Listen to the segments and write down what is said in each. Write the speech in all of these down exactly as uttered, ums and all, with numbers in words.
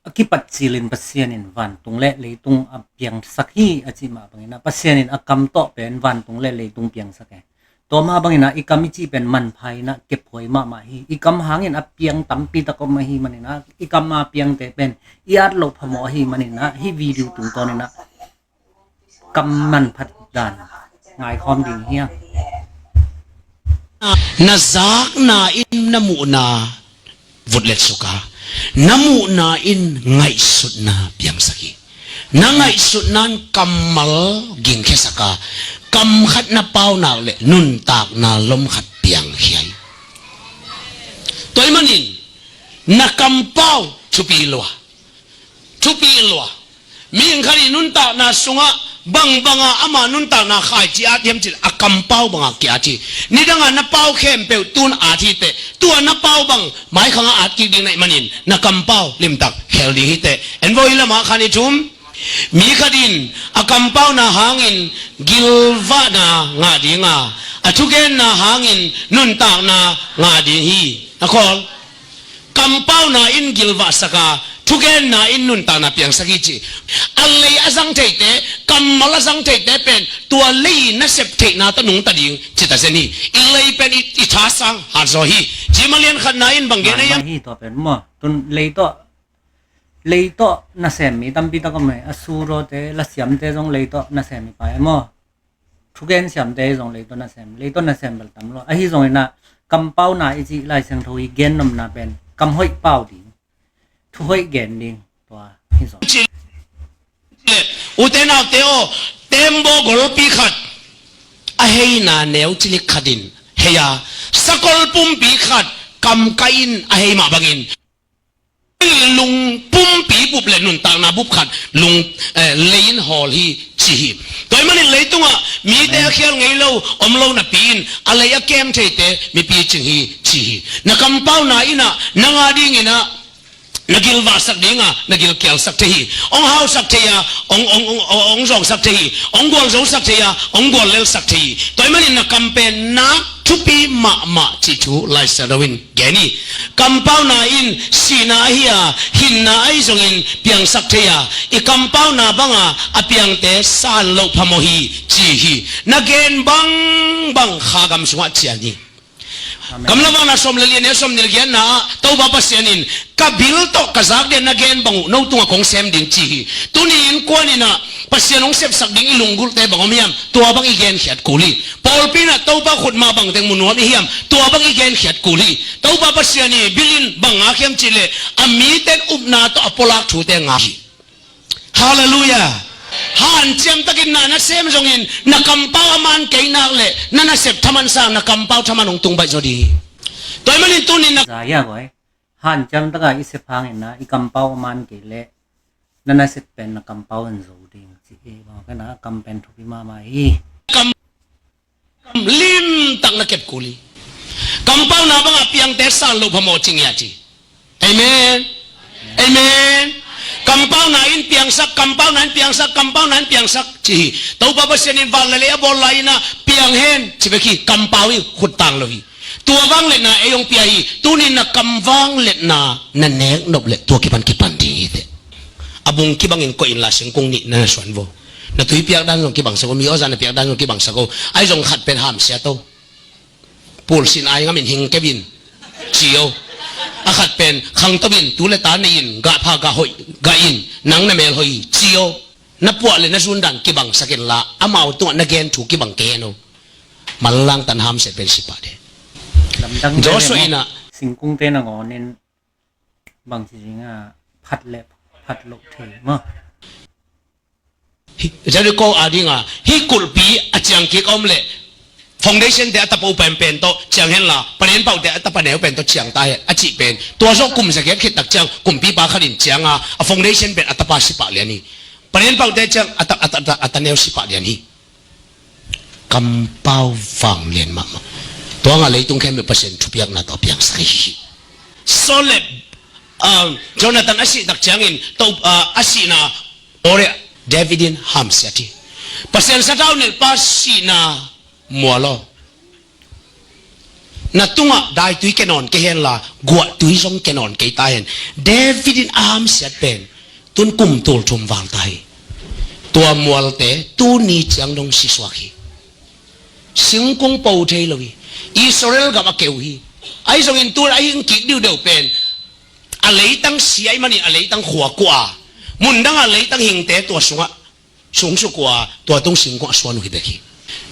a kipat cilin Pasian in vantung le leitung a piangsak hi a cih mah bangin ah, Pasian in a kam tawh pen vantung le leitung piangsak e. Tua mah bangin ah i kam i cih pen manpha in ah kephuai mahmah hi. I kam hangin a piang tampi tak om ahi manin ah, i kam a piangte pen i at loh phamawh ahi manin ah, hih video tungtawnin ah kam manphat dan ngaikhawm ding hi hang. Na zakna in na muhna vut letsuk a, na muhna in ngaihsutna piangsak hi. Na ngaihsutna in kammal gingkhiasak a, kam khat na pau nak leh nuntakna lom khat piangkhia hi. Tua ahih manin na kampau thupi lua. Thupi lua. Mihing khat i nuntakna sungah bangbanga ama nuntakna khaici at hiam cih leh a kampau banga ki-at hi. Nidanga na pau khempeuh tun at hi teh, tua na pau bang maikhangah at kik ding na hih manin na kampau limtak khel ding hi teh. En vo, hih lamah khan i thum. Mi khat in a kampauna hangin gilvahna ngah dinga, a thugenna hangin nuntakna ngah ding hi. Na khawl? Kampauna in gilvahsak a, thugenna in nuntakna piangsak hi ci. A lei a zang theite, kammal a zang theite pen tua lei nasep theihna tawh nungta ding cita zen hi. I lei pen i, i thasang hatzaw hi. Jim a lian khatna in bang gen a hiam? Hi tua pen maw? Tun lei tawh, lei tawh nasem mi tampi tak om hi. A surawte, lasiamte zong lei tawh nasem hi pai maw? Thugen siamte zong lei tawh nasem, lei tawh nasem bel tam lo. Ahi zongin ah kampauna i cih Lai Siangtho i gen nopna pen kam hoih pau ding, thu hoih gen ding, tua hi zong. Ute naute aw, tembaw golpi khat a heina neu cilik khat in hei a, sakol pumpi khat kamkai in a hei mah bangin lung pumpi bup le nuntakna bup khat lung, eh, lei in hawl hi ci hi. Tua ahih manin leitungah mite a khial ngei lo om lo napi-in a lei a kem theite mipi cing hi ci hi. Na kampauna in ah nang a dingin ah na gilvahsak dinga, na gilkialsak thei hi. Hong hausak thei a, hong, hong, hong, hong zawngsak thei hi. Hong gualzosak thei a, hong guallelsak thei hi. Tua ahih manin na kam pen nak thupi mahmah cih thu Lai Siangtho in gen hi. Kampauna in sihna ahi a, hinna ahi zongin piangsak thei a, i kampauna banga a piangte san loh phamawh hi ci hi. Na gen bangbang kha gam sungah cian hi. Amen. Gamlavakna sawm le li, a neu sawmnih le giatna ah Topa Pasian in ka bil tawh ka zak dia na gen bang uh no tungah kong sem ding ci hi. Tuni innkuan in ah Pasian hong sepsak ding i lunggulhte bang om hiam, tua bang i genkhiat kul hi. Pawlpi in ah Topa khut mah bang teng mu nuam i hiam, tua bang i genkhiat kul hi. Topa Pasian i bil in bang ngak hiam cih leh a mite in upna tawh a pulak thute ngak hi. Halleluiah. Hanciam takin na nasem zongin na kampau a man kei nak leh na nasep thaman sang na kampau thaman hong tung baih zaw ding hi. Tua ahih manin tuni in na Zaya boy. Hanciam taka i sep hangin na i kampau a man kei leh na nasep pen na kampau in zo ding ci hi. Bang kena kam pen thupi mahmah hi. Kam limtak na kep kul hi. Kampauna banga piangte san loh phamawh cing hi a ci. Amen. Amen. Kampauna in piangsak, kampauna in piangsak, kampauna in piangsak ci hi. Topa Pasian in van le lei a bawl lai-in ah piang hen ci bek hi. Kampau hi, khuttang lo hi. Tua vangliatna ei hong pia hi. Tuni in na kam vangliatna na nek nop leh tua kipan kipan ding hi teh. A bung kibangin koih inla singkung nih na na suan vo. Na tui piak dan zong kibangsak o, mi awza na piak dan zong kibangsak o. Ahi zong khat pen hamsia to. Pulsin ai ngamin hing kevin ci o. A khat pen khangto in tu le ta nei in gah pha gah hoih gah in nang na mel hoih ci o. Na puah le na zun dan kibangsak inla amau tungah na gen thu kibang kei hen o. Manlang tan hamsia pen sipah de. Lamdang Joshua in ah singkungte na ngawnin bangci zing a phat le phat loh thei maw? Hi, Jericho a dinga hih kulhpi a ciang kik a om leh foundation te a tapa uh penpen tawh ciang henla, panen paute a tapa neu pen tawh ciang ta hen a cih pen. Tua zawh kum zagiat khit tak ciang kumpipa khat in cianga a foundation pen a tapa sipah lian hi. Panen paute ciang a ta, a ta, a ta, a ta neu sipah lian hi. Kampau vanglian mahmah. Tua ngah leitung khempeuh Pasian thupiakna tawh a piangsak hi. Saul le, ah, Jonathan a sih tak ciangin to, ah, a sihna Uriah, David in hamsiat hi. Pasian sathau nilhpa sihna mual aw. Na tungah daitui ke nawn kei hen la, guahtui zong ke nawn kei ta hen. David in a hamsiat pen tun kum tul thum val ta hi. Tua mualte tuni ciang dong sisuak hi. Singkung po thei lo hi. Israel gam a keu hi. Ahi zongin tu a hing kik diudeu pen a leitang si ahih manin a leitang khua kuah a, mundang a leitang hingte tua sungah sungsuk uh a, tua tung singkung a suan uh hi bek hi.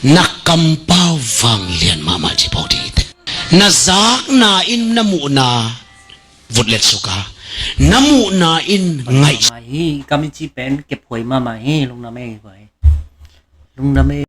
Na kampau vanglian mahmah ci pau ding hi teh. Na zakna in na muhna vutlet suk a, na muhna in ngaih. Mahmah hi, kam i ci pen kephuai mahmah hi, lungdam ei, huai. Lungdam ei.